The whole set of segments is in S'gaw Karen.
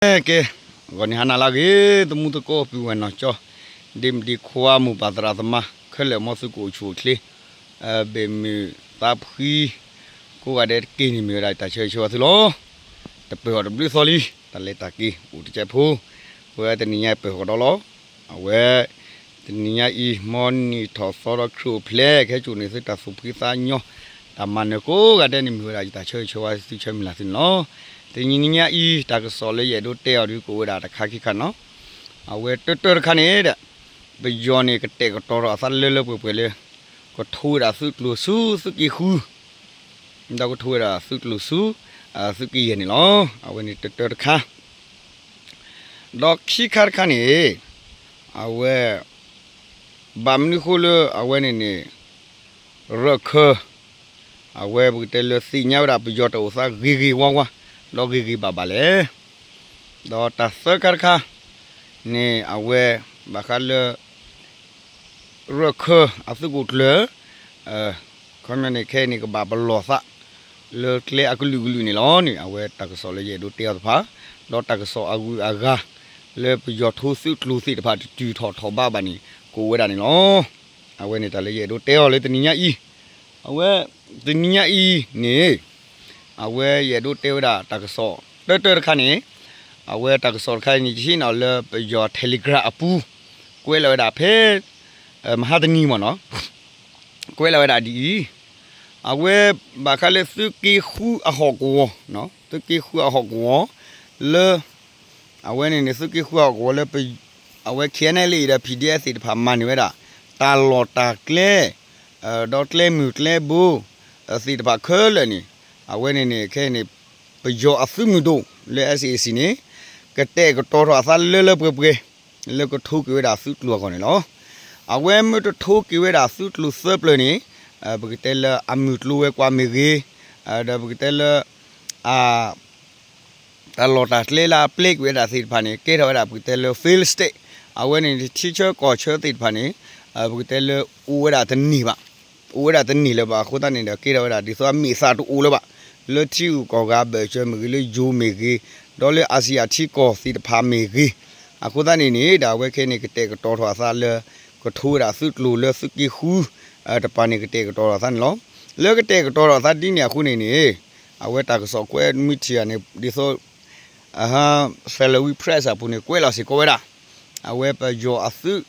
ကဲ, ဂီၤနံၤဟါနၤလၢအဂ့ၤ သမူသကိးပုၢ်ဝဲၢ်နီၢ်ကၠီ, ဒ့မုၣ်ဒ့ခွါ မိၢ်ပၢ်သရၣ်သမါ ခဲလၢာ် မ်သုကအိၣ်ဆူၣ်အိၣ်ချ့, ဘ့ၣ်မုၢ်သးဖှံ ကိးဂၤဒဲးတက့ၢ်န့ၣ် မ့ၢ်ဝဲဒၣ်တၢ်ဆၢဂ့ၤဆၢဝါသုလီၤ. တပၢၢ်အီၤတဘျုးသီလံ, တၢ်လဲၤတၢ်က့ၤအိၣ်တကဲးဖိ, ဝဲတနံၤညါပၢၢ်ဃီၤဒီးလီၤ. အဝဲ တနံၤညါအံၤ မ်နံၣ်ထီၣ်သီဒီးခရံာ်အိၣ်ဖျဲၣ် ကဟဲစိာ်န့ၢ်သုတၢ်သူၣ်ဖှံသးညီ, တၢ်မၤနၢၤကိးဂၤဒဲးန့ၣ် မ့ၢ်ဝဲဒၣ်ယတၢ်ဆၢဂ့ၤဆၢဝါသုဆၢမုၢ်လၢ်သုန့ၣ်လီၤ. တနံၤညါအံၤ တၢ်ကစီၣ်လၢယအဲၣ်ဒိးတဲအီၤဒုး ကအိၣ်ဝဲဒၣ်တခါခံခါန့ၣ်လီၤ. အဝဲတၢတၢတခါန့ၣ်ဒီး ပယီၤန့ၣ် ကတဲာ်ကတီၤထီၣ်အသးလၢလၢပှဲၤပှဲၤလၢ ကထိဝဲဒၣ်သုးကျိၤဆူသုးက့ဃု, ဒီးကထိဝဲဒၣ်သုးကျိၤဆူ သုးက့ယဲၢ်န့ၣ်လီၤ. အဝဲန့ၣ်တၢတၢတခါ ဒီးခံခါတခါန့ၣ် အဝဲ ဘၣ်မနုၤဃိလၢအဝဲန့ၣ်န့ၣ် ရၢၢ်ခၢၣ် အဝဲပကတဲလၢသ့ၣ်ညါဝဲဒၣ်ပယီၤတၢ်အိၣ်သးဂ့ၤဂ့ၤဝါဝါ ဒီးဂ့ၤဂ့ၤဘၣ်ဘၣ်လဲၣ်. ဒီးတၢ်သၢခါတခါန့ၣ် အဝဲ ဘၣ်ဃးလၢ ရၢၢ်ခၢၣ်အသုးခိၣ်ကျၢၢ် ခီပညီန့ၣ် ခဲအံၤန့ၣ် ကဘၣ်ပလီၢ်သး လၢကျဲအကလုာ်ကလုာ်န့ၣ်လီၤန့ၣ် အဝဲတၢ်ကစီၣ်လၢယအဲၣ်ဒိးတဲအီၤတဖၣ်, ဒီးတၢ်ကစီၣ်အဂုၤအဂၤ လၢပယီၤထိသုးကျိၤသ့ၣ်တဖၣ် တတုၤထီၣ်ထီၣ်ဘးဘၣ်န့ၣ် ကအိၣ်ဝဲဒၣ်န့ၣ်လီၤ. အဝဲန့ၣ်တၢ်လၢယအဲၣ်ဒိးတဲအီၤလၢတနံၤညါအံၤ, အဝဲ တနံၤညါအံၤန့ၣ် အဝဲယအဲၣ်ဒိးတဲဝဲဒၣ်တၢ်ကစီၣ်တၢတၢတခါန့ၣ်, အဝဲတၢ်ကစီၣ်တခါအံၤန့ၣ် ယဟံးန့ၢ်လၢပယီၤ Telegram အပူၤ ကွဲးလီၤဝဲဒၣ်ဖဲ မဟါတနံၤမ့ၢ်နီၤ ကွဲးလီၤဝဲဒၣ်ဒ်အံၤ, အဝဲဘၣ်ဃးလၢသုးက့ဃုအဟီၣ်ကဝီၤ, သုးက့ဃုအဟီၣ်ကဝီၤ လၢ အဝဲန့ၣ်န့ၣ် သုးက့ဃုအဟီၣ်ကဝီၤလၢ အဝဲ KNLA ဒီး PDF သ့ၣ်တဖၣ်မၤန့ၢ်ဝဲဒၣ် တၢ်လီၢ်တၢ်ကျဲ ဒီးကျဲမုၢ်ကျဲဘိ သ့ၣ်တဖၣ်ခဲလၢာ်န့ၣ် အဝဲန့ၣ်န့ၣ် ခဲအံၤန့ၣ် ပယီၤအသုးမုၢ်ဒိၣ်လၢ SAC န့ၣ် ကတဲာ်ကတီၤထီၣ်အသးလၢလၢပှဲၤပှဲၤ လၢကထိက့ၤဝဲဒၣ်သုးကျိၤအဂီၢ်န့ၣ်လီၤ. အဝဲမ့ၢ်တထိက့ၤဝဲဒၣ်သုးကျိၤသၢပျၢၤန့ၣ် ပကတဲလၢအမုၢ်ကျိၤဝဲၤကွာ်မ့ၢ်ဂ့ၤ, ဒီးပကတဲလၢ အ တၢ်လီၢ်တၢ်ကျဲလၢအပျဲက့ၤဝဲဒၣ်သ့ၣ်တဖၣ်န့ၣ် ကဲထီၣ်ဝဲဒၣ်ပကတဲလၢ fail state, အဝဲန့ၣ် ထံဆၢကီၢ်ဆၢသ့ၣ်တဖၣ်န့ၣ် ပကတဲလၢအိၣ်ဝဲဒၣ်တန့ၢ်ဘၣ်, အိၣ်ဝဲဒၣ်တန့ၢ်လၢၤဘၣ်အဃိသတးန့ၣ်ဒီး ကဲထီၣ်ဝဲဒၣ်ဒ်သိးအမ့ၢ်သးတအိၣ်လၢၤဘၣ်, လၢထံဂုၤကီၢ်ဂၤဘၢၣ်စၢၤမ့ၢ်ဂ့ၤ လၢယိၤမ့ၢ်ဂ့ၤ, ဒီးလၢအၣ်စံၣ်ယၣ်ထံကီၢ်သ့ၣ်တဖၣ်မ့ၢ်ဂ့ၤ, အဃိသတးန့ၣ်န့ၣ် ဒီးအဝဲခဲအံၤန့ၣ် ကတဲာ်ကတီၤထီၣ်အသးလၢ ကထိဝဲဒၣ်သုးကျိၤလၢသုးက့ဃု တပၤန့ၣ် ကတဲာ်ကတီၤထီၣ်အသးန့ၣ်လီၤ. လၢကတဲာ်ကတီၤထီၣ်အသးဒ်န့ၣ်အဃိန့ၣ်န့ၣ် အဝဲတၢ်ကစီၣ်ကွဲးမုၢ်ထံၣ်ဧါန့ၣ် ဒ်သိး Salween Press အပူၤန့ၣ် ကွဲးလီၤစ့ၢ်ကီးဝဲဒၣ်, အဝဲပယီၤအသုး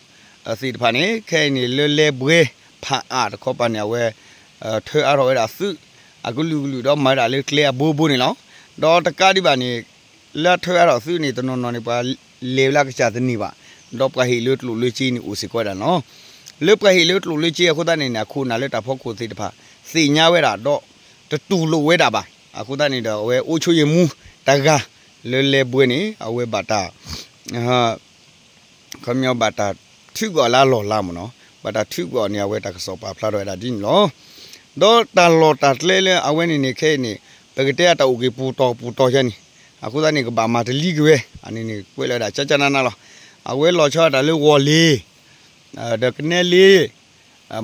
သ့ၣ်တဖၣ်န့ၣ် ခဲအံၤန့ၣ် လၢလဲၤဘှဲဖးအါတခီပၤန့ၣ် အဝဲ ထၢအါထီၣ်ဝဲဒၣ်သုး အကလုာ်ကလုာ်ဒီးမၤဝဲဒၣ်လၢကျဲအဘိဘိန့ၣ်လီၤ. ဒီးတကးဒံးဘၣ်န့ၣ် လၢအထၢအါထီၣ်သုးန့ၣ် တနီၤနီၤန့ၣ် ပှၤလဲၤဝဲလၢအကစၢ်တန့ၢ်ဘၣ်, ဒီးပှၤဟ့ၣ်လၢကျိၣ်လၢစ့န့ၣ် အိၣ်စ့ၢ်ကီးဝဲဒၣ်န့ၣ်လီၤ. လၢပှၤဟ့ၣ်လၢကျိၣ်လၢစ့အဃိသတးန့ၣ်န့ၣ် အခိၣ်နၢ်လၢတၢ်ဖီခိၣ်သ့ၣ်တဖၣ် သ့ၣ်ညါဝဲဒၣ် ဒီးတတူၢ်လိာ်ဝဲဒၣ်ဘၣ်. အဃိသတးန့ၣ်ဒီး အဝဲအိၣ်ဆိယံာ်မူတဂၤ လၢလဲၤဘှဲန့ၣ် အဝဲဘၣ်တၢ် ခီပညီဘၣ်တၢ်ထုးကွံာ်အီၤလၢအလီၢ်လၤမ့ၢ်နီၤ, ဘၣ်တၢ်ထုးကွံာ်အီၤန့ၣ် အဝဲတၢ်ကစီၣ်ပာ်ဖျါထီၣ်ဝဲဒၣ်ဒ်န့ၣ်လီၤ. ဒီးတၢ်လီၢ်တၢ်ကျဲလၢအဝဲန့ၣ်န့ၣ် ခဲအံၤန့ၣ် ပကတဲအတၢ်အိၣ်က့ၤပူၤတီၤပူၤတီၤယဲန့ၣ် အဃိသတးန့ၣ် ကဘၣ်မၤတလံက့ၤဝဲ အန့ၣ်န့ၣ် ကွဲးလီၤဝဲဒၣ်ကၠၢ်ကၠၢ်နးနးလီၤ. အဝဲလီၤဆီဒၣ်တၢ်လၢဝီၤလ့ၤ ဒီးကနဲလ့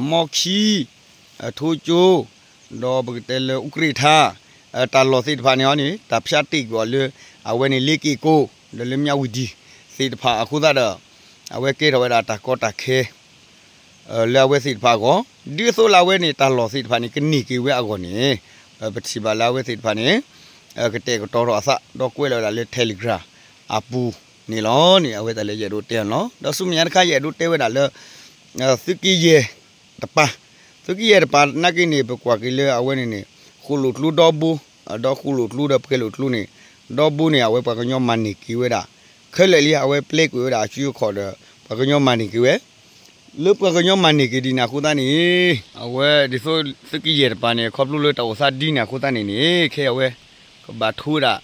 မီခံ ထိကၠိ ဒီးပကတဲလၢအူကြ့ၣ်ထါ တၢ်လီၢ်သ့ၣ်တဖၣ်န့ၣ်အီၤန့ၣ် တၢ်ဖၠးတ့ၢ်ကွံာ်အီၤလၢ အဝဲန့ၣ်လ့က့ၣ်ကိ ဒီးလၢမၠးဝတံၣ်သ့ၣ်တဖၣ်အဃိသတးဒီး အဝဲကဲထီၣ်ဝဲဒၣ်တၢ်ကီတၢ်ခဲ လၢအဝဲသ့ၣ်တဖၣ်အဂီၢ် ဒ်သိးလၢအဝဲန့ၣ် တၢ်လီၢ်သ့ၣ်တဖၣ်န့ၣ် ကန့ၢ်က့ၤဝဲအဂီၢ်န့ၣ် ပထံၣ်ဘၣ်လၢအဝဲသ့ၣ်တဖၣ်န့ၣ် ကတဲာ်ကတီၤထီၣ်အသး ဒီးကွဲးလီၤဝဲဒၣ်လၢ Telegram အပူၤန့ၣ်လီၤန့ၣ် အဝဲတၢ်လၢယအဲၣ်ဒိးတဲန့ၣ်လီၤ. ဒီးဆူမဲာ်ညါတခါ ယအဲၣ်ဒိးတဲဝဲဒၣ်လၢ သုးက့ယဲၢ်တပၤ, သုးက့ယဲၢ်တပၤနာ်က့န့ၣ် ပကွၢ်က့ၤလၢအဝဲန့ၣ်န့ၣ် ဃိၣ်လိာ်ကျိဒီဘိ ဒီးဃိၣ်လိာ်ကျိဒီးပှဲၤလိာ်ကျိန့ၣ် ဒီဘိန့ၣ် အဝဲပှၤကညီမၤန့ၢ်က့ၤဝဲဒၣ် ခဲလၢာ်လံ အဝဲပျဲကွံာ်ဝဲဒၣ်အစုအခီၣ်ဒီး ပှၤကညီမၤန့ၢ်က့ၤဝဲ လၢပှၤကညီမၤန့ၢ်က့ၤဒ်န့ၣ်အဃိသတးန့ၣ် အဝဲဒ်သိးသုးက့ယဲၢ်တပၤန့ၣ် ခီဖျိလၢတၢ်အိၣ်သးဒ်န့ၣ်အဃိသတးန့ၣ်န့ၣ် ခဲအံၤအဝဲ ကဘၣ်ထိဝဲဒၣ်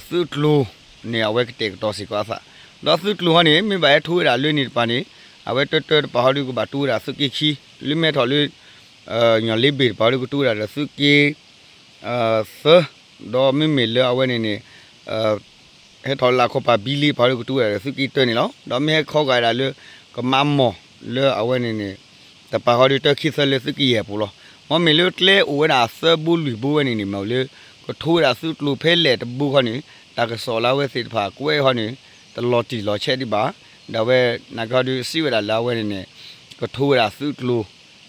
သုးကျိၤန့ၣ် အဝဲကတဲာ်ကတီၤစ့ၢ်ကီးအသး ဒီးသုးကျိၤဟီန့ၣ် မ့ၢ်ဘၣ်ဟဲထိဝဲဒၣ်လၢန့ၣ်တပၤန့ၣ် အဝဲတၢတၢတပၤဟီဒီးကဘၣ်တူၢ်ဝဲဒၣ်သုးက့ခံ လၢမ့ၢ်ထီၣ်လၢ ညီၣ်လ့ဘ့ၣ်တပၤဟီဒီး ကတူၢ်ဝဲဒၣ်ဒီးသုးက့ သၢ ဒီးမ့မ့ၢ်လၢအဝဲန့ၣ်န့ၣ် ဟဲထီၣ်လၢခီပၤဘံလ့တပၤဟီဒီး ကတူၢ်ဝဲဒၣ်ဒီးသုးက့တၢန့ၣ်လီၤ. ဒီးမ့ၢ်ဟဲခီဂာ်ဝဲဒၣ်လၢ ကမးမီၢ်လၢအဝဲန့ၣ်န့ၣ် တပၤဟီဒီးတၢခံသၢလၢသုးက့ယဲၢ်အပူၤလီၤ. မ့မ့ၢ်လၢကျဲအိၣ်ဝဲဒၣ်သၢဘိလွံၢ်ဘိဝဲန့ၣ်န့ၣ် မ့ၢ်လၢ ကထိဝဲဒၣ်သုးကျိၤဖဲလဲၣ်တဘိခီန့ၣ် တၢ်ကစီၣ်လၢအဝဲသ့ၣ်တဖၣ်ကွဲးဟီန့ၣ် တလီၤတံၢ်လီၤဆဲးဒံးဘၣ်. ဒီးအဝဲနာ်က့ဟီဒုးစံးဝဲဒၣ်လၢအဝဲန့ၣ်န့ၣ် ကထိဝဲဒၣ်သုးကျိ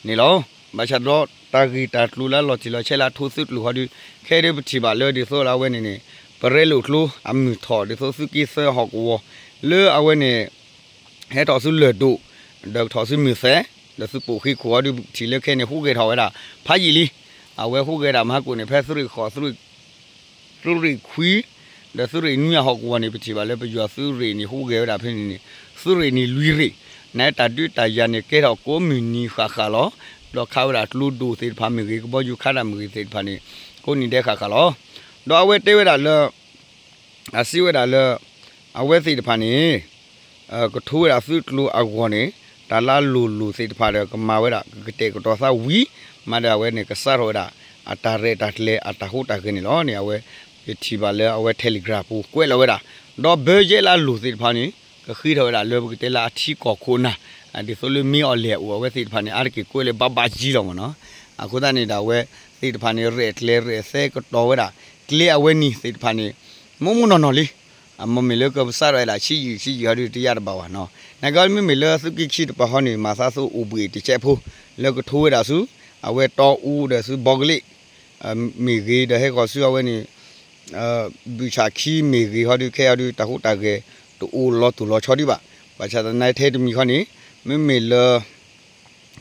ၤန့ၣ်လီၤ. ဘၣ်ဆၣ်ဒီး တၢ်ဂ့ၢ်တၢ်ကျိၤလၢအလီၤတံၢ်လီၤဆဲးလၢအထိသုးကျိၤဟီဒုး ခဲအံၤဒုးပထံၣ်ဘၣ်လၢဒ်သိးလၢအဝဲန့ၣ်န့ၣ် ပရဲလိာ်ကျိ အမုၢ်ထီၣ်ဒ်သိးသုးက့သၢဟီၣ်ကဝီၤ လၢအဝဲန့ၣ် ဟဲထီၣ်ဆူလၢၢ်ဒိၣ် ဒီးကထီၣ်ဆူမုၢ်သဲ ဒီးသုးပိာ်ဃ့ခိၣ်ဟီဒုးပထံၣ်လၢခဲအံၤန့ၣ် ဟူးဂဲၤထီၣ်ဝဲဒၣ် ဖးယံာ်လံ. အဝဲဟူးဂဲၤဒၣ်မဟါကိၣ်န့ၣ် ဖဲသုးရ့ၣ်ဃိး သုးရ့ၣ်ခွံ ဒီးသုးရ့ၣ်နွံအဟီၣ်ကဝီၤန့ၣ် ပထံၣ်ဘၣ်လၢပယီၤသုးရ့ၣ်န့ၣ် ဟူးဂဲၤဝဲဒၣ်ဖဲန့ၣ်န့ၣ် သုးရ့ၣ်န့ၣ်လွံၢ်ရ့ၣ် နတၢ်ဒုးတၢ်ယၤန့ၣ် ကဲထီၣ်ကိးမုၢ်နံၤဃၣ်ဃၣ်လီၤ. ဒီးခးဝဲဒၣ်ကျိဒိၣ်သ့ၣ်တဖၣ်မ့ၢ်ဂ့ၤ ကဘီယူၤခးတၢ်မ့ၢ်ဂ့ၤသ့ၣ်တဖၣ်န့ၣ် ကိးနံၤဒဲးဃၣ်ဃၣ်လီၤ. ဒီးအဝဲတဲဝဲဒၣ်လၢ အစံးဝဲဒၣ်လၢ အဝဲသ့ၣ်တဖၣ်န့ၣ် ကထိဝဲဒၣ်သုးကျိၤအဂီၢ်န့ၣ် တၢ်လၢအလိၣ်လိၣ်သ့ၣ်တဖၣ်ဒီး ကမၤဝဲဒၣ် ကကတဲာ်ကတီၤသးဝံၤ မၤဒီးအဝဲန့ၣ် ကစးထီၣ်ဝဲဒၣ် အတၢ်ရဲၣ်တၢ်ကျဲၤ အတၢ်ဟူးတၢ်ဂဲၤန့ၣ်လီၤန့ၣ် အဝဲ ယထံၣ်ဘၣ်လၢအဝဲ Telegram ပူၤကွဲးလီၤဝဲဒၣ် ဒီး budget လၢအလိၣ်သ့ၣ်တဖၣ်န့ၣ် ကဃ့ထီၣ်ဝဲဒၣ်လၢပကတဲလၢအထံကီၢ်ခိၣ်နၢ် ဒ်သိးလၢမ့ၢ်အီၤလဲၣ်အအိၣ် အဝဲသ့ၣ်တဖၣ်န့ၣ် အါတက့ၢ်ကွဲးလၢဘၣ်ဘၣ်ကံလီၤမ့ၢ်နီၤ. အဃိသတးန့ၣ်ဒီး အဝဲသ့ၣ်တဖၣ်န့ၣ် ရဲၣ်ကျဲၤရဲၣ်သဲကတီၤဝဲဒၣ် ကျဲအဝဲန့ၣ်သ့ၣ်တဖၣ်န့ၣ် မိၢ်မိၢ်နီၢ်နီၢ်လံ. အမ့မ့ၢ်လၢကစးထီၣ်ဝဲဒၣ်ဆံးယံာ်ဆံးယံာ်ဟီဒုးတယါတဘၣ်ဘၣ်နီၤ. နာ်က့မ့မ့ၢ်လၢသုးက့ခံတပၤဟီန့ၣ် မၤသးသိးအိၣ်ဘှံးတစဲးဖိ လၢကထိဝဲဒၣ်ဆူ အဝဲတီအူဒီးဆူဘီကလ့ၣ် မ့ၢ်ဂ့ၤဒီးဟဲဃီၤဆူအဝဲန့ၣ် ဘုၣ်ဆၣ်ခံမ့ၢ်ဂ့ၤဟီဒုး ခဲအံၤဒုး တၢ်ဟူးတၢ်ဂဲၤတအိၣ်လီၤတူၢ်လီၤဆီဒံးဘၣ်. ဘၣ်ဆၣ်သနာ်ထဲတမံၤခီန့ၣ် မ့မ့ၢ်လၢ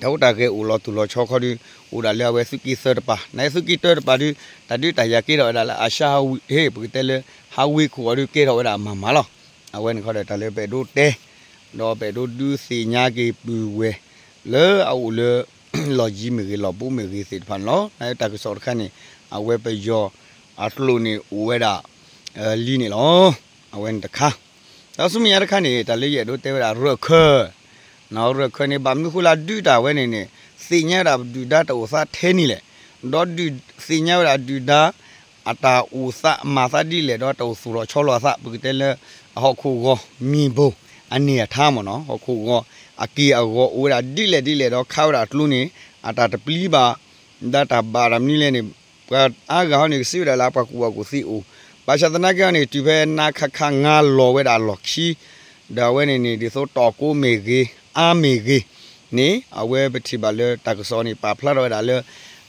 တၢ်ဟူးတၢ်ဂဲၤအိၣ်လီၤတူၢ်လီၤဆီခီဒုး အိၣ်ဒၣ်လၢအဝဲသုးက့သၢတပၤ နာ်က့သုးက့တၢတပၤဒုး တၢ်ဒုးတၢ်ယၤကဲထီၣ်ဝဲဒၣ်လၢအရှါဟးဝ့ၢ် ဟ့ၣ် ပကတဲလၢ ဟးဝ့ၢ်ခိၣ်အီၤဒုးကဲထီၣ်ဝဲဒၣ်မၤမၤလီၤ. အဝဲန့ၣ်ခီဒီးတၢ်လၢပအဲၣ်ဒိးတဲ ဒီးပအဲၣ်ဒိးဒုးသ့ၣ်ညါက့ၤပုၢ်ဝဲၢ် လၢအအိၣ်လၢ လီၢ်ယံၤမ့ၢ်ဂ့ၤ လီၢ်ဘူးမ့ၢ်ဂ့ၤသ့ၣ်တဖၣ်န့ၣ်လီၤ. နာ်က့တၢ်ကစီၣ်တခါန့ၣ် အဝဲပယီၤအကျိာ်န့ၣ်အိၣ်ဝဲဒၣ် လံန့ၣ်လီၤ. အဝဲန့ၣ်တခါ ဒီးဆူမဲာ်ညါတခါန့ၣ် တၢ်လၢယအဲၣ်ဒိးတဲဝဲဒၣ်ရၢၢ်ခၢၣ် ရၢၢ်ခၢၣ်န့ၣ် ဘၣ်မနုၤဃိလၢဒုးတၢ်ဝဲန့ၣ်န့ၣ် သ့ၣ်ညါဝဲဒၣ်ဒုၣ်ဒါတၢ်အိၣ်သးထဲန့ၣ်လဲၣ်. ဒီးဒုးသ့ၣ်ညါဝဲဒၣ်ဒုၣ်ဒါ အတၢ်အိၣ်သးမၤသးဒ်လဲၣ် ဒီးတၢ်အိၣ်သူၣ်ထီၣ်ဆီလီၤအသး ပကတဲလၢ အဟီၣ်ခိၣ်ဂီၤ မ့ၢ်ဘိၣ် အန့ၣ်အထါမ့ၢ်နီၤ ဟီၣ်ခိၣ်ဂီၤ အက့ၢ်အဂီၤအိၣ်ဝဲဒၣ်ဒ်လဲၣ်ဒ်လဲၣ် ဒီးခးဝဲဒၣ်ကျိန့ၣ် အတၢ်တပျံၤဘၣ် ဒီးတၢ်ဘၣ်တၢ်မနုၤလဲၣ်န့ၣ် ပှၤအါဂၤဟီန့ၣ် ကစံးဝဲဒၣ်လၢအပှၤကူၣ်ဘၣ်ကူၣ်သ့အိၣ် ဘၣ်ဆၣ်သနာ်က့ဟီန့ၣ် တုၤဖဲနါခါခါငါလီၤဝဲဒၣ်လီၢ်ခံ ဒီးအဝဲန့ၣ်န့ၣ် ဒ်သိးတီၢ်ကိးမ့ၢ်ဂ့ၤ အါမ့ၢ်ဂ့ၤန့ၣ် အဝဲပထံၣ်ဘၣ်လၢတၢ်ကစီၣ်န့ၣ် ပာ်ဖျါထီၣ်ဝဲဒၣ်လၢ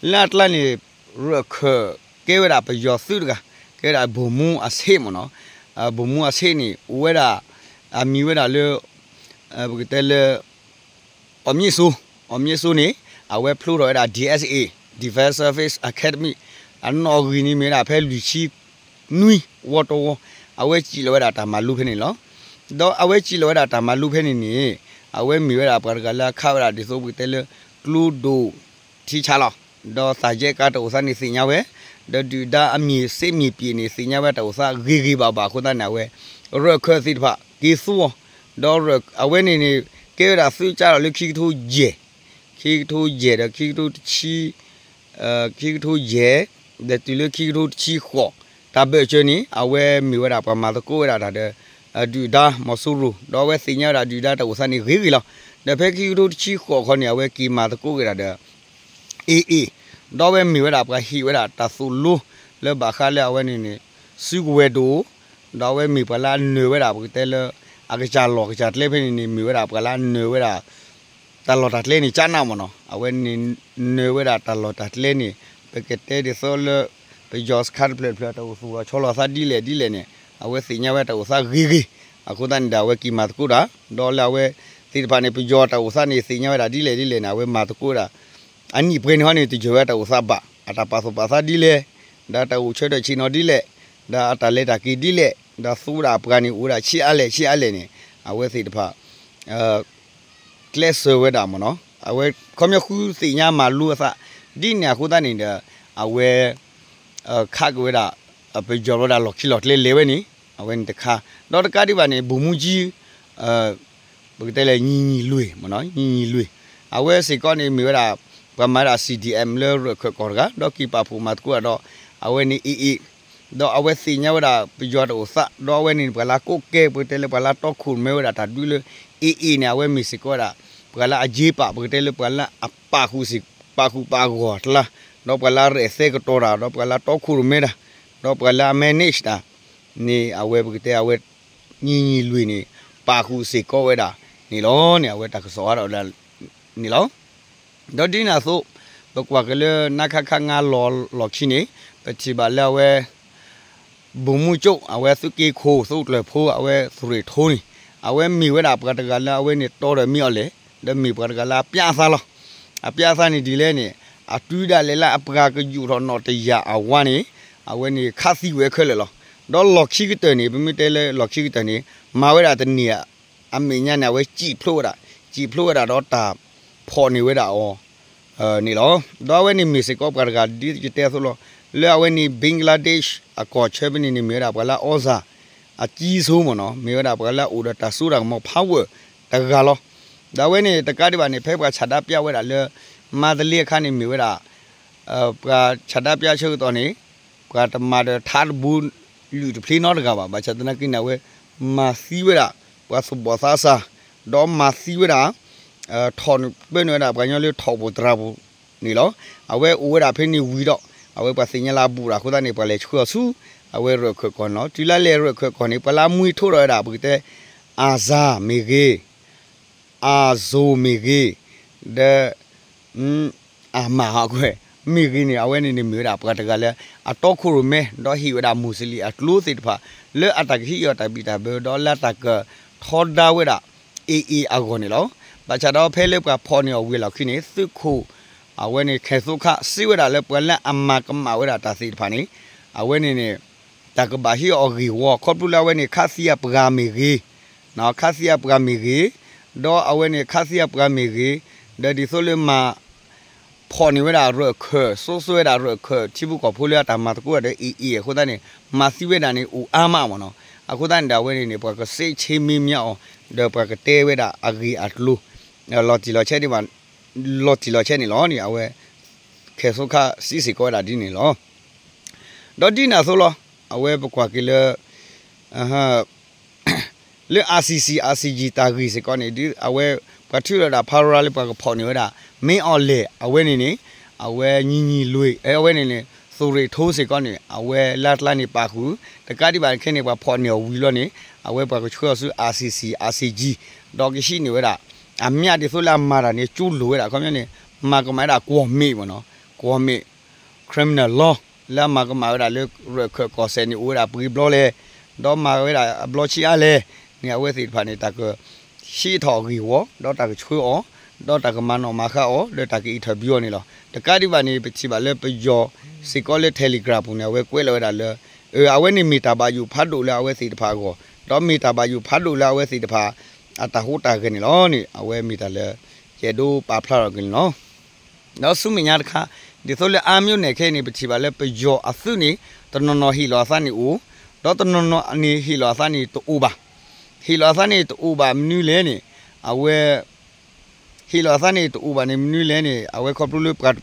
လၢအကျါန့ၣ် ရၢၢ်ခၢၣ်ကဲဝဲဒၣ်ပယီၤသုးတဂၤ ကဲဝဲဒၣ် ဗိုလ်မှူး အဆ့ၣ် မ့ၢ်နီၤ. ဗိုလ်မှူး အဆ့ၣ် န့ၣ် အိၣ်ဝဲဒၣ် အမံၤဝဲဒၣ်လၢ ပကတဲလၢ အီၣ်မံးစိ အီၣ်မံးစိန့ၣ် အဝဲဖျိထီၣ်ဝဲဒၣ် DSA Defense Service Academy အနီၣ်ဂံၢ်န့ၣ်မ့ၢ်ဝဲဒၣ်ဖဲလွံၢ်ဆံနွံ ဝီတဝီ အဝဲစံၣ်လီၤဝဲဒၣ်တၢ်မၤလိဖဲန့ၣ်လီၤ. ဒီးအဝဲစံၣ်လီၤဝဲဒၣ်တၢ်မၤလိဖဲန့ၣ်န့ၣ် အဝဲမ့ၢ်ဝဲဒၣ်ပှၤတဂၤလၢအခးဝဲဒၣ်ဒ်သိးပကတဲလၢ ကျိဒိၣ်ထံဆးလီၤ. ဒီးသးယဲၢ်ကါတၢ်အိၣ်သးန့ၣ်သ့ၣ်ညါဝဲ, ဒီးဒုၣ်ဒါအမံၤစ့မံၤပှ့ၤန့ၣ် သ့ၣ်ညါဝဲတၢ်အိၣ်သးဂ့ၤဂ့ၤဘၣ်ဘၣ်အဃိသတးန့ၣ် အဝဲ ရၢၢ်ခၢၣ်သ့ၣ်တဖၣ်က့ၤသူအီၤ, ဒီးအဝဲန့ၣ်န့ၣ် ကဲဝဲဒၣ်သုးကၢ်ထီၣ်လၢခံကထိယဲၢ်, ခံကထိယဲၢ်ဒီးခံကထိတဆံ ခံကထိယဲၢ် ဒီးတုၤလၢခံကထိတဆံဃိး တၢ်ဘၢၣ်စၢၤန့ၣ် အဝဲမ့ၢ်ဝဲဒၣ်ပှၤမၤသကိးဝဲဒၣ်တၢ်ဒီး ဒုၣ်ဒါမီၤစိရိၤ ဒီးအဝဲသ့ၣ်ညါဝဲဒၣ်ဒုၣ်ဒါတၢ်အိၣ်သးန့ၣ်ဂ့ၤဂ့ၤလီၤ. ဒီးဖဲခံကထိတဆံဃိးခီန့ၣ် အဝဲက့ၤမၤသကိးဝဲဒၣ်ဒီး AA ဒီးအဝဲမ့ၢ်ဝဲဒၣ်ပှၤဟ့ၣ်ဝဲဒၣ်တၢ်သိၣ်လိလၢဘၣ်ဃးလၢအဝဲန့ၣ်န့ၣ် စုကဝဲၤဒိၣ် ဒီးအဝဲမ့ၢ်ပှၤလၢအနၢၤဝဲဒၣ်ပကတဲလၢ အကစၢ်လီၢ်ကစၢ်ကျဲဖဲန့ၣ်န့ၣ် မ့ၢ်ဝဲဒၣ်ပှၤလၢအနၢၤဝဲဒၣ် တၢ်လီၢ်တၢ်ကျဲန့ၣ် ကနၣ်မ့ၢ်နီၤ, အဝဲန့ၣ်နၢၤဝဲဒၣ်တၢ်လီၢ်တၢ်ကျဲန့ၣ် ပကတဲဒ်သိးလၢ ပယီၤစခါတဖျၢၣ်တဖျၢၣ်တၢ်အိၣ်သူၣ်ထီၣ်ဆီလီၤအသးဒ်လဲၣ်ဒ်လဲၣ်န့ၣ် အဝဲသ့ၣ်ညါဝဲတၢ်အိၣ်သးဂ့ၤဂ့ၤ, အဃိသတးန့ၣ်ဒီးအဝဲက့ၤမၤသကိးတၢ်, ဒီးလၢအဝဲသ့ၣ်တဖၣ်န့ၣ် ပယီၤတၢ်အိၣ်သးန့ၣ် သ့ၣ်ညါဝဲဒၣ်ဒ်လဲၣ်ဒ်လဲၣ်န့ၣ် အဝဲမၤသကိးဝဲဒၣ် အနံၣ်ပှဲၤန့ၣ်ဟီန့ၣ် တယၢၤဝဲတၢ်အိၣ်သးဘၣ်, အတၢ်ပာ်သူၣ်ပာ်သးဒ်လဲၣ်, ဒီးတၢ်အိၣ်ဆၢထၢၣ်ဆ့ၣ်နီၤဒ်လဲၣ်, ဒီးအတၢ်လဲၤတၢ်က့ၤဒ်လဲၣ်, ဒီးသူဝဲဒၣ်ပှၤန့ၣ် အိၣ်ဝဲဒၣ်ဆံးအါလဲၣ်ဆံးအါလဲၣ်န့ၣ် အဝဲသ့ၣ်တဖၣ် ကျဲးစၢးဝဲဒၣ်မ့ၢ်နီၤ, အဝဲခီပညီဃုသ့ၣ်ညါမၤလိအသး ဒ်န့ၣ်အဃိသတးန့ၣ်ဒီး အဝဲ ခးက့ၤဝဲဒၣ် ပယီၤလီၤဝဲဒၣ်လီၢ်ခံလီၢ်ကျဲလဲၤဝဲန့ၣ် အဝဲန့ၣ်တခါ, ဒီးတကးဒံးဘၣ်န့ၣ် ဗိုလ်မှူးကြီး ပကတဲလဲၣ် ညီညီလွင် ညီညီလွင် အဝဲစ့ၢ်ကီးန့ၣ် မ့ၢ်ဝဲဒၣ် ပှၤမၤဝဲဒၣ် CDM လၢရၢၢ်ခၢၣ်ကီၢ်တဂၤ ဒီးက့ၤပာ်ဖှိၣ်မၤသကိးဒီး အဝဲန့ၣ် AA ဒီးအဝဲသ့ၣ်ညါဝဲဒၣ်ပယီၤတၢ်အိၣ်သး ဒီးအဝဲန့ၣ် ပှၤလၢကိးကဲ ပကတဲလၢပှၤလၢတီခိၣ်ရိၣ်မဲဝဲဒၣ်တၢ်ဒုးလၢ AA န့ၣ် အဝဲမ့ၢ်စ့ၢ်ကီးဝဲဒၣ် ပှၤလၢအယ့ပာ် ပကတဲလၢပှၤလၢအပာ်ဃုာ်စ့ၢ် ပာ်ဃုာ်ပာ်ဂီၢ်အကျါ, ဒီးပှၤလၢအရဲၣ်သဲကတီၤတၢ် ဒီးပှၤလၢတီခိၣ်ရိၣ်မဲတၢ်, ဒီးပှၤလၢအ manage တၢ် န့ၣ်အဝဲပကတဲအဝဲ ညီညီလွေၢ်န့ၣ် ပာ်ဃုာ်စ့ၢ်ကီးဝဲဒၣ်န့ၣ်လီၤန့ၣ် အဝဲတၢ်ကစီၣ်အါထီၣ်ဒၣ်န့ၣ်လီၤ. ဒီးဒ်န့ၣ်အသိး ပကွၢ်က့ၤလၢ နခခ ငါးလီၤလီၢ်ခံန့ၣ် ပထံၣ်ဘၣ်လၢအဝဲ ဗိုလ်မှူးချုပ် အဝဲသုးက့ခိၣ် သုးကျၢၤဖိ အဝဲသုးရ့ၣ်ထိန့ၣ် အဝဲမ့ၢ်ဝဲဒၣ်ပှၤတဂၤလၢအဝဲန့ၣ်တီဒီးမ့ၢ်အီၤလဲၣ် ဒီးမ့ၢ်ပှၤတဂၤလၢအပျးအသးလီၤ. အပျးအသးန့ၣ်ဒ်လဲၣ်န့ၣ် အတုၤဒၣ်လဲာ်လၢအပှၤကယူာ်ထီၣ်နီၣ်တယၢ်အဝါန့ၣ် အဝဲန့ၣ်ခးသံဝဲခဲလၢာ်လီၤ. ဒီးလီၢ်ခံကတၢၢ်န့ၣ် ပမ့ၢ်တဲလၢလီၢ်ခံကတၢၢ်န့ၣ် မၤဝဲဒၣ်တန့ၢ် အမဲာ်ညါန့ၣ် အဝဲစံၣ်ဖျိဝဲဒၣ် စံၣ်ဖျိဝဲဒၣ်ဒီးတၢ်ဖီၣ်န့ၢ်ဝဲဒၣ်အီၤ န့ၣ်လီၤ. ဒီးအဝဲန့ၣ်မ့ၢ်စ့ၢ်ကီးပှၤတဂၤဒ်ယတဲအသိးလီၤ. လၢအဝဲန့ၣ် ဘင်္ဂလားဒေ့ရှ် အကီၢ်ဆၢဖဲန့ၣ်န့ၣ် မ့ၢ်ဝဲဒၣ်ပှၤလၢအီစၢ် အကံဆိမ့ၢ်နီၤ မ့ၢ်ဝဲဒၣ်ပှၤလၢအအိၣ်ဒီးတၢ်စိတၢ်ကမီၤ power တဂၤလီၤ. ဒီးအဝဲန့ၣ်တကးဒံးဘၣ်န့ၣ် ဖဲပှၤဆန္ဒပြဝဲဒၣ်လၢ မန္တလေးအခါန့ၣ် မ့ၢ်ဝဲဒၣ် ပှၤဆန္ဒပြဆၢကတီၢ်န့ၣ် ပှၤတမၤဒီးထးတဘိ လုၢ်တဖျ့နီတဂၤဘၣ်. ဘၣ်ဆၣ်သနာ်က့န့ၣ် အဝဲမၤသံဝဲဒၣ် ပှၤသူၣ်ဘီၣ်သးစၢ် ဒီးမၤသံဝဲဒၣ် ထီၣ်ပၢနုာ်ဝဲဒၣ်ပှၤကညီလၢထီၣ်ပူၤတြၤပူၤန့ၣ်လီၤ. အဝဲအိၣ်ဝဲဒၣ်ဖဲန့ၣ်ဝံၤဒီး အဝဲပှၤသ့ၣ်ညါလၢအဘူးဒီးအဃိသတးန့ၣ် ပှၤလဲၤဆှၢအီၤဆူ အဝဲရၢၢ်ခၢၣ်ကီၢ်န့ၣ်လီၤ. တုၤလၢလဲၤရၢၢ်ခၢၣ်ကီၢ်န့ၣ် ပှၤလၢအမှံထိဒီးဝဲဒၣ် ပကတဲ အၤစၤမ့ၢ်ဂ့ၤ အၤစိၤမ့ၢ်ဂ့ၤ ဒီး အမးကွဲ မ့ၢ်ဂ့ၤန့ၣ် အဝဲန့ၣ်န့ၣ်မ့ၢ်ဝဲဒၣ်ပှၤတဂၤလၢ အတီခိၣ်ရိၣ်မဲ ဒီးဟ့ၣ်ဝဲဒၣ် Muslim အကျိၤသ့ၣ်တဖၣ် လၢအတၢ်ကဟ့ၣ်အီၤတၢ်ဘံၣ်တၢ်ဘၢ ဒီးလၢတၢ်ကထီဒါဝဲဒၣ် AA အဂီၢ်န့ၣ်လီၤ. ဘၣ်ဆၣ်ဒီးဖဲလၢပှၤဖီၣ်န့ၢ်အီၤဝံၤအလီၢ်ခံန့ၣ် သုးခိၣ် အဝဲန့ၣ် ခဲၣ်သိခး စံးဝဲဒၣ်လၢပှၤလၢအမၤကမၣ်ဝဲဒၣ်တၢ်သ့ၣ်တဖၣ်န့ၣ် အဝဲန့ၣ်န့ၣ် တၢ်ကဘၣ်ဟ့ၣ်အီၤဂ့ၢ်ဝီ ခီဖျိလၢအဝဲန့ၣ် ခးသံအပှၤမ့ၢ်ဂ့ၤ ခးသံအပှၤမ့ၢ်ဂ့ၤ ဒီးအဝဲန့ၣ် ခးသံအပှၤမ့ၢ်ဂ့ၤ ဒီးဒ်သိးလၢမၤ ဖီၣ်န့ၢ်ဝဲဒၣ်ရၢၢ်ခၢၣ် စိစိဝဲဒၣ်ရၢၢ်ခၢၣ် ထံဖိကီၢ်ဖိလၢအတၢ်မၤသကိးဒီး AA အဃိသတးန့ၣ် မၤသံဝဲဒၣ်န့ၣ် အိၣ်အါမးမ့ၢ်နီၤ. အဃိသတးန့ၣ်ဒီး အဝဲန့ၣ်န့ၣ် ပှၤကစဲးဆ့မ့ၢ်မ့ၢ်အီၤ ဒီးပှၤကတဲဝဲဒၣ်အဂ့ၢ်အကျိၤ လီၤတံၢ်လီၤဆဲးန့ၣ် လီၤတံၢ်လီၤဆဲးန့ၣ်လီၤန့ၣ် အဝဲ ခဲၣ်သိခးစံးစ့ၢ်ကီးဝဲဒၣ်ဒ်န့ၣ်လီၤ. ဒီးဒ်န့ၣ်အသိးလီၤ အဝဲပကွၢ်က့ၤလၢ လၢ ICC ICJ တၢ်ဂ့ၢ်စ့ၢ်ကီးန့ၣ် ဒ်အဝဲ ပှၤထုးလီၤဒၣ် ဖးရၤလၢပှၤကဖီၣ်န့ၢ်ဝဲဒၣ် မ့ၢ်အီၤလဲၣ် အဝဲန့ၣ်န့ၣ် အဝဲညီညီလွေၢ် အဝဲန့ၣ်န့ၣ် သုးရ့ၣ်ထိစ့ၢ်ကီးန့ၣ် အဝဲလၢတလါန့ၣ်ပာ်ဃုာ် တကးဒံးဘၣ်ခဲအံၤန့ၣ် ပှၤဖီၣ်န့ၢ်အီၤဝံၤလီၤန့ၣ် အဝဲပှၤကဆှၢအီၤဆူ ICC ICJ ဒီးကဟံးန့ၢ်ဝဲဒၣ် အမျးဒ်သိးလၢအမၤတၢ်န့ၣ် ကၠိလိာ်ဝဲဒၣ် ခီပညီန့ၣ် မၤကမၣ်ဝဲဒၣ်ကွီၢ်မ့ၣ်မ့ၢ်နီၤ ကွီၢ်မ့ၣ် criminal law လၢအမၤကမၣ်ဝဲဒၣ်လၢရၢၢ်ခၢၣ်ကီၢ်စဲၣ်န့ၣ် အိၣ်ဝဲဒၣ်ပှဲၤဘျီလဲၣ် ဒီးမၤဝဲဒၣ်အဘျီဆံးအါလဲၣ်န့ၣ် အဝဲသ့ၣ်တဖၣ်န့ၣ် တၢ်ကဟံးထီၣ်ဂ့ၢ်ဝီ ဒီးတၢ်ကဆှၢအီၤ ဒီးတၢ်ကမၤနီၣ်မၤဃါအီၤ ဒီးတၢ်က interview အီၤန့ၣ်လီၤ. တကးဒံးဘၣ်န့ၣ် ပထံၣ်ဘၣ်လၢပယီၤစ့ၢ်ကီးလၢ Telegram ပူၤန့ၣ် အဝဲကွဲးလီၤဝဲဒၣ်လၢ အဝဲန့ၣ်မ့ၢ်တၢ်ဘၣ်ယိၣ်ဖးဒိၣ်လၢအဝဲသ့ၣ်တဖၣ်အဂီၢ် ဒီးမ့ၢ်တၢ်ဘၣ်ယိၣ်ဖးဒိၣ်လၢအဝဲသ့ၣ်တဖၣ် အတၢ်ဟူးတၢ်ဂဲၤန့ၣ်လီၤန့ၣ် အဝဲမ့ၢ်တၢ်လၢ ယအဲၣ်ဒိးပာ်ဖျါထီၣ်က့ၤန့ၣ်လီၤ. ဒီးဆူမဲာ်ညါတခါ ဒ်သိးလၢအါမ့ၢ်န့ၣ်ခဲအံၤန့ၣ် ပထံၣ်ဘၣ်လၢပယီၤအသုးန့ၣ် တနီၤနီၤဟ့ၣ်လီၤအသးန့ၣ်အိၣ်, ဒီးတနီၤနီၤန့ၣ်ဟ့ၣ်လီၤအသးန့ၣ်တအိၣ်ဘၣ်. ဟ့ၣ်လီၤအသးန့ၣ်တအိၣ်ဘၣ်မနုၤလဲၣ်န့ၣ် အဝဲ ဟ့ၣ်လီၤအသးန့ၣ်တအိၣ်ဘၣ်န့ၣ်မနုၤလဲၣ်န့ၣ် အဝဲခီဖျိလၢပှၤ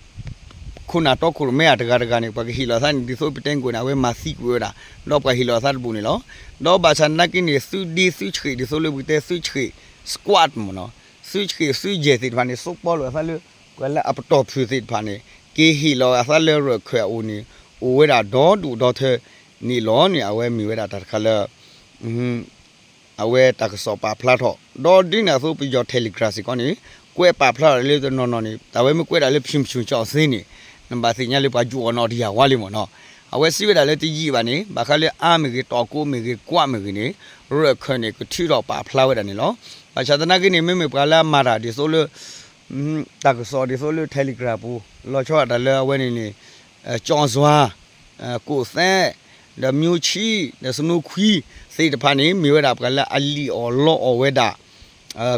ခိၣ်နၢ်တီခိၣ်ရိၣ်မဲအတဂၤတဂၤန့ၣ် ပှၤကဟ့ၣ်လီၤအသးန့ၣ် ဒ်သိးပတဲကီးန့ၣ် အဝဲမၤသံကွံာ်ဝဲဒၣ် ဒီးပှၤဟ့ၣ်လီၤအသးတဘိန့ၣ်လီၤ. ဒီးဘၣ်ဆၣ်သနာ်က့န့ၣ် သုးဒ့သုးဆှံး ဒ်သိးလၢပကတဲသုးဆှံး squad မ့ၢ်နီၤ သုးဆှံးသုးယဲၢ်သ့ၣ်တဖၣ်န့ၣ် စိးပီလိာ်အသးလၢ ပှၤလၢအပတီၢ်ဖုၣ်သ့ၣ်တဖၣ်န့ၣ် က့ၤဟ့ၣ်လီၤအသးလၢရၢၢ်ခၢၣ်အအိၣ်န့ၣ် အိၣ်ဝဲဒၣ်ဒီဒူၣ်ဒီထၢန့ၣ်လီၤန့ၣ် အဝဲမ့ၢ်ဝဲဒၣ်တၢ်တခါလၢ အဝဲတၢ်ကစီၣ်ပာ်ဖျါထီၣ် ဒီးဒ်န့ၣ်အသိးပယီၤ Telegram စ့ၢ်ကီးန့ၣ် ကွဲးပာ်ဖျါထီၣ်လၢတနီၤနီၤန့ၣ် တၢ်ဝဲမ့ၢ်ကွဲးဒၣ်လၢ ဖၠူၣ်ဖၠူၣ်ကၠီၣ်သ့န့ၣ် နဘၣ်သ့ၣ်ညါလၢပှၤယူးအီၤနီၣ်တယၢ်ဝါလံမ့ၢ်နီၤ. အဝဲစံးဝဲဒၣ်လၢတယံာ်ဘၣ်န့ၣ် ဘၣ်ဃးလၢအါမ့ၢ်ဂ့ၤ တီၢ်ကိးမ့ၢ်ဂ့ၤ ကွးမ့ၢ်ဂ့ၤန့ၣ် ရၢၢ်ခၢၣ်န့ၣ် ကထုးထီၣ်ပာ်ဖျါဝဲဒၣ်န့ၣ်လီၤ. ဘၣ်ဆၣ်သနာ်က့န့ၣ် မ့မ့ၢ်ပှၤလၢအမၤတၢ်ဒ်သိးလၢ တၢ်ကစီၣ်ဒ်သိးလၢ Telegram ပူၤ လီၤဆီဒၣ်တၢ်လၢအဝဲန့ၣ်န့ၣ် ကၠီၣ်စွၤ ကိၣ်သဲး ဒီးမၠိဆံ ဒီးစနိခွံ သ့ၣ်တဖၣ်န့ၣ် မ့ၢ်ဝဲဒၣ်ပှၤလၢအလံၣ်အီၣ်လီအီၣ်ဝဲဒၣ်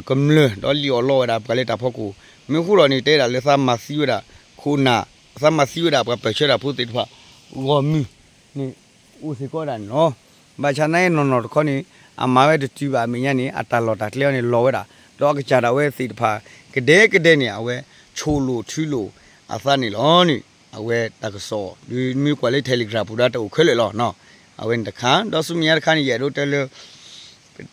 ကမျၢၢ် ဒီးလံၣ်အီၣ်လီအီၣ်ဝဲဒၣ်ပှၤလၢတၢ်ဖီခိၣ် မ့ၢ်ဃူဒီးန့ၣ် တဲဒၣ်လၢသးမၤသံဝဲဒၣ် ခိၣ်နၢ် သးမၤသံဝဲဒၣ်ပှၤပၢၢ်ဆၢတၢ်ဖိသ့ၣ်တဖၣ် ဂီၢ်မုၢ်န့ၣ် အိၣ်စ့ၢ်ကီးဝဲဒၣ်န့ၣ်လီၤ. ဘၣ်ဆၣ်သနာ်က့နီၢ်နီၢ်တခီန့ၣ် အမၤဝဲတတုၤဘၣ်အမဲာ်ညါန့ၣ် အတၢ်လီၢ်တၢ်ကျဲအီၤန့ၣ်လီၤဝဲဒၣ် ဒီးအကစၢ်ဒၣ်ဝဲသ့ၣ်တဖၣ် ကဒဲကဒဲန့ၣ် အဝဲဆိၣ်လိာ်ထုလိာ်အသးန့ၣ်လီၤန့ၣ် အဝဲတၢ်ကစီၣ် ဒ်မ့ၢ်ကွၢ်လၢ Telegram ပူၤဒီးတအိၣ်ခဲလၢာ်လီၤ. အဝဲန့ၣ်တခါ ဒီးဆူမဲာ်ညါတခါန့ၣ် ယအဲၣ်ဒိးတဲလၢ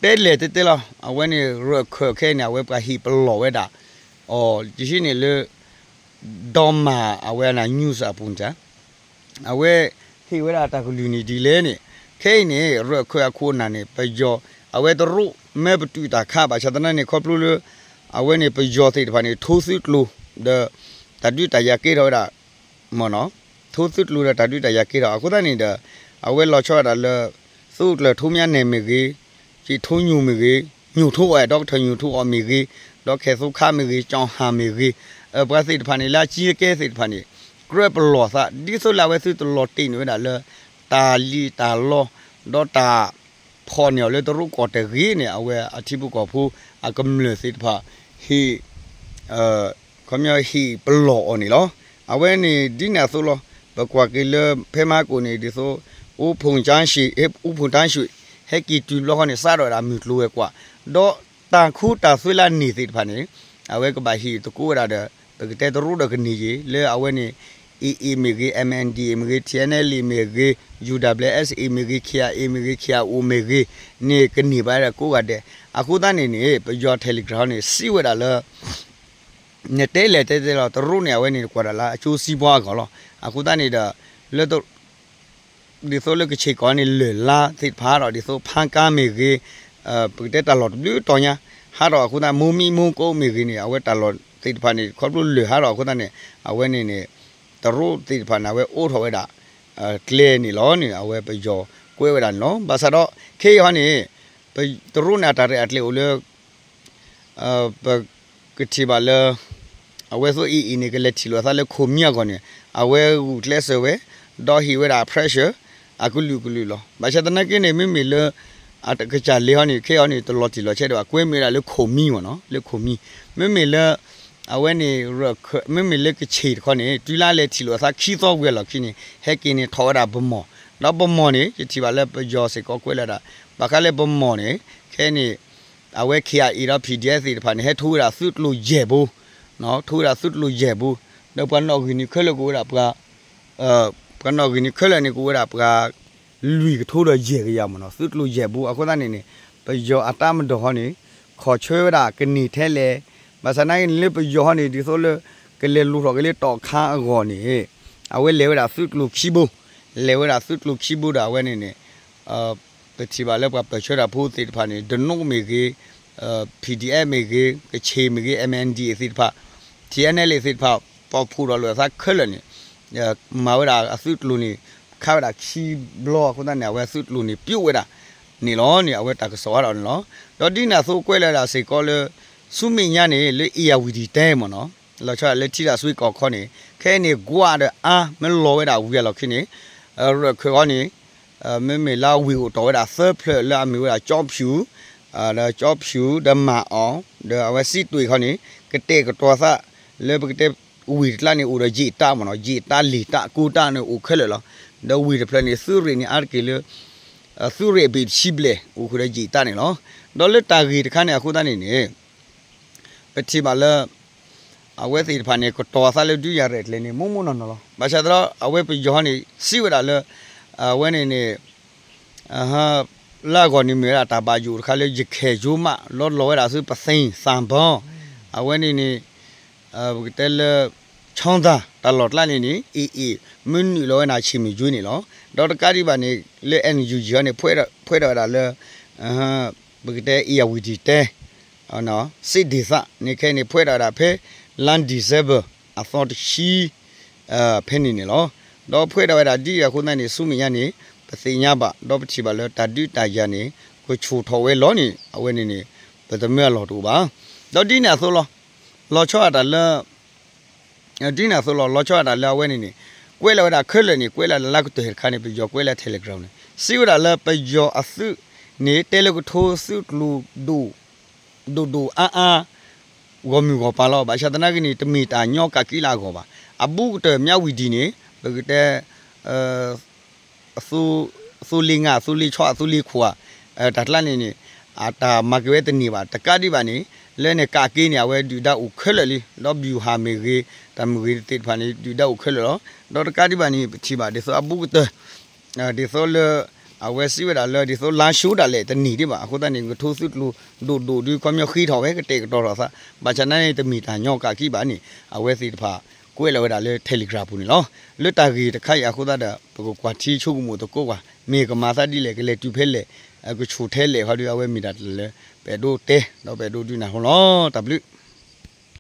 တဲလဲၣ်တဲတဲလီၤ အဝဲန့ၣ်ရၢၢ်ခၢၣ်ခဲအံၤန့ၣ် အဝဲပှၤဟ့ၣ်ပလီၢ်ဝဲဒၣ် အီၤ ယဟံးန့ၢ်လၢ ဒီမၤအဝဲအနၢ် news အပူၤန့ၣ် အဝဲဟ့ၣ်ဝဲဒၣ်တၢ်ကလုၢ်န့ၣ်ဒ်လဲၣ်န့ၣ် ခဲအံၤန့ၣ် ရၢၢ်ခၢၣ်အခိၣ်အနၢ်န့ၣ် ပယီၤ အဝဲတရူးမၢပတုာ်တၢ်ခး ဘၣ်ဆၣ်သနာ်န့ၣ် ခီဖျိလၢ အဝဲန့ၣ်ပယီၤသ့ၣ်တဖၣ်န့ၣ် ထိသုးကျိၤ ဒီး တၢ်ဒုးတၢ်ယၤကဲထီၣ်ဝဲဒၣ် မ့ၢ်နီၤ, ထိသုးကျိၤဒီးတၢ်ဒုးတၢ်ယၤကဲထီၣ် အဃိသတးန့ၣ်ဒီး အဝဲလီၤဆီဒၣ်တၢ်လၢ သုးကျၢၤထိမၠါနဲၣ်မ့ၢ်ဂ့ၤ, က့ၤထိညိၣ်မ့ၢ်ဂ့ၤ, ညိၣ်ထိအီၤ ဒီးကထၢၣ်ညိၣ်ထိအီၤမ့ၢ်ဂ့ၤ, ဒီးခဲၣ်သိခါမ့ၢ်ဂ့ၤ, ကၠီၣ်ဟၣ်မ့ၢ်ဂ့ၤ, ပှၤသ့ၣ်တဖၣ်န့ၣ် လၢအကံကဲသ့ၣ်တဖၣ်န့ၣ် ကြၢးပလီၢ်သး ဒ်သိးလၢအဝဲသုတလီၤတ့ၢ်န့ၢ်ဝဲဒၣ်လၢ တၢ်လံၣ်တၢ်လီ ဒီးတၢ် ဖီၣ်န့ၢ်အီၤလၢတရူးကီၢ်တဂ့ၤန့ၣ် အဝဲအထံဖိကီၢ်ဖိ အကမျၢၢ်သ့ၣ်တဖၣ် ဟ့ၣ် ခီပညီဟ့ၣ်ပလီၢ်အီၤန့ၣ်လီၤ. အဝဲန့ၣ်ဒ်န့ၣ်အသိးလီၤ. ပကွၢ်က့ၤလၢဖဲမဟါကိၣ်န့ၣ် ဒ်သိး အူဖူၣ်တၢ်ရွှ့ၣ် အူဖူၣ်တၢ်ရွှ့ၣ် ဟဲက့ၤတုၤတဘျီဃီန့ၣ် စးထီၣ်ဝဲဒၣ်မုၢ်ကျိၤဝဲၤကွာ် ဒီးတၢ်ခူတၢ်သွဲလၢအန့ၢ်သ့ၣ်တဖၣ်န့ၣ် အဝဲကဘၣ်ဟ့ၣ်သကိးဝဲဒၣ်ဒီး ပကတဲတရူးဒီးကန့ၢ်ယံၤ လၢအဝဲန့ၣ် A A မ့ၢ်ဂ့ၤ, M N D A မ့ၢ်ဂ့ၤ, T N L A မ့ၢ်ဂ့ၤ, U W S A မ့ၢ်ဂ့ၤ, K I A မ့ၢ်ဂ့ၤ, K I O မ့ၢ်ဂ့ၤန့ၣ် ကန့ၢ်ဘၣ်ဝဲဒၣ်ကိးဂၤဒဲး. အဃိသတးန့ၣ်န့ၣ် ပယီၤ Telegram န့ၣ် စံးဝဲဒၣ်လၢ နတဲလဲၣ်တဲတဲလီၤ တရူးန့ၣ် အဝဲန့ၣ် ကွၢ်ဒၣ်လၢအကၠိစံးပှၤအဂီၢ်လီၤ. အဃိသတးန့ၣ်ဒီး လၢ ဒ်သိးလၢကခ့ၣ်ကီးန့ၣ် လၢၢ်လါသ့ၣ်တဖၣ်ဒီး ဒ်သိးဖါကါမ့ၢ်ဂ့ၤ, ပကတဲတၢ်လီၢ်တဘျုးတီၤညါ ဟးထီၣ်အဃိသတး မိၢ်မံမိၢ်ကိးမ့ၢ်ဂ့ၤန့ၣ် အဝဲတၢ်လီၢ်သ့ၣ်တဖၣ်န့ၣ် ခီဖျိလၢၢ်ဟးထီၣ်အဃိသတးန့ၣ် အဝဲန့ၣ်န့ၣ် တရူးသ့ၣ်တဖၣ်န့ၣ် အဝဲအိးထီၣ်ဝဲဒၣ် ကျဲန့ၣ်လီၤန့ၣ် အဝဲပယီၤကွဲးဝဲဒၣ်န့ၣ်လီၤ. ဘၣ်ဆၣ်ဒီး ခဲအံၤဟီန့ၣ် တရူးန့ၣ် အတၢ်ရဲၣ်အကျဲၤအိၣ်လၢ ပကထံၣ်ဘၣ်လၢ အဝဲသ့ၣ် A A န့ၣ် ကလဲၤထံၣ်လိာ်သးလၢခိၣ်မံအဂီၢ်န့ၣ် အဝဲဂုာ်ကျဲးစၢးဝဲ ဒီးဟ့ၣ်ဝဲဒၣ် pressure အကလုာ်ကလုာ်လီၤ. ဘၣ်ဆၣ်သနာ်က့န့ၣ် မ့မ့ၢ်လၢ အကစၢ်လဲၤဟီန့ၣ် ခဲအံၤန့ၣ် တလီၤတံၢ်လီၤဆဲးဒံးဘၣ် ကွဲမ့ၢ်ဝဲဒၣ်လၢ ခိၣ်မံမ့ၢ်နီၤ လၢခိၣ်မံ မ့မ့ၢ်လၢ အဝဲန့ၣ် မ့မ့ၢ်လၢကခ့ၣ်တခီန့ၣ် တုၤလၢလဲၤထံၣ်လိာ်သးခံသီဝံၤအလီၢ်ခံန့ၣ် ဟဲက့ၤန့ၣ်ထီၣ်ဝဲဒၣ်ပမီၢ် ဒီးပမီၢ်န့ၣ် ယထံၣ်ဘၣ်လၢပယီၤစ့ၢ်ကီးကွဲးလီၤဒၣ် ဘၣ်ဃးလၢပမီၢ်န့ၣ် ခဲအံၤန့ၣ် အဝဲ K I A ဒီး P D F သ့ၣ်တဖၣ်န့ၣ် ဟဲထိဝဲဒၣ်သုးကျိၤယဲၢ်ဘိ ထိဝဲဒၣ်သုးကျိၤယဲၢ်ဘိ ဒီးပှၤနီၣ်ဂံၢ်န့ၣ်ခဲလၢာ်ကအိၣ်ဝဲဒၣ်ပှၤ ပှၤနီၣ်ဂံၢ်န့ၣ်ခဲလၢာ်န့ၣ် ကအိၣ်ဝဲဒၣ်ပှၤ လွံၢ်ကထိဒီးယဲၢ်ကယၤမ့ၢ်နီၤ သုးကျိၤယဲၢ်ဘိ အဃိသတးန့ၣ်န့ၣ် ပယီၤအတၢ်မၤဒိးဟီန့ၣ် ခီၣ်ဆၢဝဲဒၣ်ကန့ၢ်ထဲလဲၣ် ဘၣ်ဆၣ်သနာ်က့န့ၣ်လၢပယီၤဟီန့ၣ် ဒ်သိးလၢ ကလဲၤလူၤထီၣ်က့ၤလၢတီၣ်ခါအဂီၢ်န့ၣ် အဝဲလဲၤဝဲဒၣ်သုးကျိၤခံဘိ လဲၤဝဲဒၣ်သုးကျိၤခံဘိဒီးအဝဲန့ၣ်န့ၣ် ပထံၣ်ဘၣ်လၢပှၤပၢၢ်ဆၢတၢ်ဖိသ့ၣ်တဖၣ်န့ၣ် ဒနိမ့ၢ်ဂ့ၤ P D F မ့ၢ်ဂ့ၤ ကခ့ၣ်မ့ၢ်ဂ့ၤ M N D A သ့ၣ်တဖၣ် T N L A သ့ၣ်တဖၣ် ပိာ်ဖှိၣ်ဒီးလိာ်သးခဲလၢာ်န့ၣ် မၤဝဲဒၣ်အသုးကျိၤန့ၣ် ခးဝဲဒၣ်ခံဘျီအဃိသတးန့ၣ် အဝဲသုးကျိၤန့ၣ် ပျိးဝဲဒၣ်န့ၣ်လီၤန့ၣ် အဝဲတၢ်ကစီၣ်ဟးထီၣ်န့ၣ်လီၤ. ဒီးဒ်န့ၣ်အသိးကွဲးလီၤဝဲဒၣ်စ့ၢ်ကီးလၢ ဆူမဲာ်ညါန့ၣ် လၢ ဧရာဝတီတိုင်း မ့ၢ်နီၤ လီၤဆီဒၣ်လၢထံတၢ်စွ့ကီၢ်ခီန့ၣ် ခဲအံၤန့ၣ် ကွးဒီးအါ မ့ၢ်လီၤဝဲဒၣ်ဝံၤအလီၢ်ခံန့ၣ် ရၢၢ်ခၢၣ်ခီန့ၣ် မ့မ့ၢ်လၢဝ့ၢ်အိၣ်တီၢ်ဝဲဒၣ်သၢဖျၢၣ်လၢအမ့ၢ်ဝဲဒၣ် ကၠီဖၠူၣ် ဒီးကၠီဖၠူၣ် ဒီးမၢ်အီၣ် ဒီးအဝဲစံးတွ့ၣ်ခီန့ၣ် ကတဲာ်ကတီၤသး လၢပကတဲ ဝ့ၢ်တကျါန့ၣ် အိၣ်ဒီးယံာ်တၢ်မ့ၢ်နီၤ ယံာ်တၢ်လံာ်တၢ်ကိၢ်တၢ်န့ၣ်အိၣ်ခဲလၢာ်လီၤ. ဒီးဝ့ၢ်တဖျၢၣ်န့ၣ် သုးရ့ၣ်န့ၣ်အါတက့ၢ်လၢ သုးရ့ၣ်အဘ့ၣ်တဆံဘျဲၣ် အိၣ်ဃုာ်ဒီးယံာ်တၢ်န့ၣ်လီၤ. ဒီးလၢတၢ်ဂ့ၢ်တခါန့ၣ်အဃိသတးန့ၣ်န့ၣ် ပထံၣ်ဘၣ်လၢ အဝဲသ့ၣ်တဖၣ်န့ၣ် ကတီၤသးလၢဒုးယၤရဲၣ်ကျဲၤန့ၣ် မိၢ်မိၢ်နီၢ်နီၢ်လီၤ. ဘၣ်ဆၣ်သနာ်က့ အဝဲပယီၤန့ၣ် စံးဝဲဒၣ်လၢ အဝဲန့ၣ်န့ၣ် လၢအဂီၢ်န့ၣ်မ့ၢ်ဝဲဒၣ်တၢ်ဘၣ်ယိၣ်တခါလၢ ယခဲၣ်ယိမး လီၤလီၤဝဲဒၣ်ဆူပသ့ၣ်သၣ်ဘီ အဝဲန့ၣ်န့ၣ် ပကတဲလၢ ချောင်းသာ တၢ်လီၢ်ကျါန့ၣ်န့ၣ် အ့ၣ်အ့ၣ် မ့ၢ်နုာ်လီၤဝဲဒၣ်ဆ့ၣ်မုၢ်ကၠွ့န့ၣ်လီၤ. ဒီးတကးဒံးဘၣ်န့ၣ် လၢ N U G ဟီန့ၣ် ဖှဲးထီၣ်ဝဲဒၣ်လၢ ပကတဲ ဧရာဝတီတိုင်း စစ်ဒေသ န့ၣ်ခဲအံၤန့ၣ် ဖှဲးထီၣ်ဝဲဒၣ်ဖဲ လါ December အသီတဆံ ဖဲန့ၣ်န့ၣ်လီၤ. ဒီးဖှဲးထီၣ်ဝဲဒၣ်ဒ်အံၤအဃိသတးန့ၣ် ဆူမဲာ်ညါန့ၣ် ပသ့ၣ်ညါဘၣ် ဒီးပထံၣ်ဘၣ်လၢတၢ်ဒုးတၢ်ယၤန့ၣ် ကဆူၣ်ထီၣ်ဝဲလီၤန့ၣ် အဝဲန့ၣ်န့ၣ် ပတမၢအလီၢ်တအိၣ်ဘၣ်. ဒီးဒ်န့ၣ်အသိးလီၤ. လီၤဆီဒၣ်တၢ်လၢ ဒ်န့ၣ်အသိးလီၤ. လီၤဆီဒၣ်တၢ်လၢအဝဲန့ၣ်န့ၣ် ကွဲးလီၤဝဲဒၣ်ခဲလၢာ်န့ၣ် ကွဲးလီၤလၢလါကတၢၢ်တခါန့ၣ် ပယီၤကွဲးလၢ Telegram န့ၣ် စံးဝဲဒၣ်လၢပယီၤအသုးန့ၣ် တဲလၢကထိသုးကျိၤ ဒိၣ်ဒိၣ်အါအါ ဂီၢ်မုၢ်ဂီၢ်ပၤလီၤ. ဘၣ်ဆၣ်သနာ်က့န့ၣ် တမ့ၢ်တၢ်ညီကးက့လၢအဂီၢ်ဘၣ်. အဘူးကတၢၢ်မၠၣ်ဝံၤဒ်န့ၣ် ပကတဲ အသိလ့ငါ အသိလ့ဆီ အသိလ့ခိၣ်ဧါ တၢ်ကျါန့ၣ်န့ၣ် အတၢ်မၤက့ၤဝဲတန့ၢ်ဘၣ်. တကးဒံးဘၣ်န့ၣ် လၢန့ၣ်ကးက့န့ၣ် အဝဲဒုၣ်ဒါအိၣ်ခဲလၢာ်လံ ဒီး ဗျူဟာ မ့ၢ်ဂ့ၤ တၢ်မ့ၢ်ဂ့ၤသ့ၣ်တဖၣ်န့ၣ် ဒုၣ်ဒါအိၣ်ခဲလၢာ်လီၤ. ဒီးတကးဒံးဘၣ်န့ၣ် ပထံၣ်ဘၣ်ဒ်သိးအဘူးကတၢၢ် ဒ်သိးလၢ အဝဲစံးဝဲဒၣ်လၢ ဒ်သိးလါၡိဒၣ်လဲာ်တန့ၢ်ဒံးဘၣ်. အဃိသတးန့ၣ် ကထိသုးကျိၤဒိၣ်ဒိၣ်ဒုး ခီပညီဃ့ထီၣ်ဝဲ ကတဲာ်ကတီၤထီၣ်သး ဘၣ်ဆၣ်သနာ်က့န့ၣ် တမ့ၢ်တၢ်ညီကးက့ဘၣ်န့ၣ် အဝဲသ့ၣ်တဖၣ် ကွဲးလီၤဝဲဒၣ်လၢ Telegram ပူၤန့ၣ်လီၤ. လၢတၢ်ဂ့ၢ်တခါအံၤအဃိသတးဒီး ပကကွၢ်ထံဆိကမိၣ်သကိးကွၢ်, မ့ၢ်ကမၤသးဒ်လဲၣ် ကလဲၤတုၤဖဲလဲၣ်, ကဆူၣ်ထဲလဲၣ်ခီဒီး အဝဲမ့ၢ်ဒၣ်တၢ်လၢ ပအဲၣ်ဒိးတဲ ဒီးပအဲၣ်ဒိးဒုးနၢ်ဟူလီၤ. တၢ်ဘျုး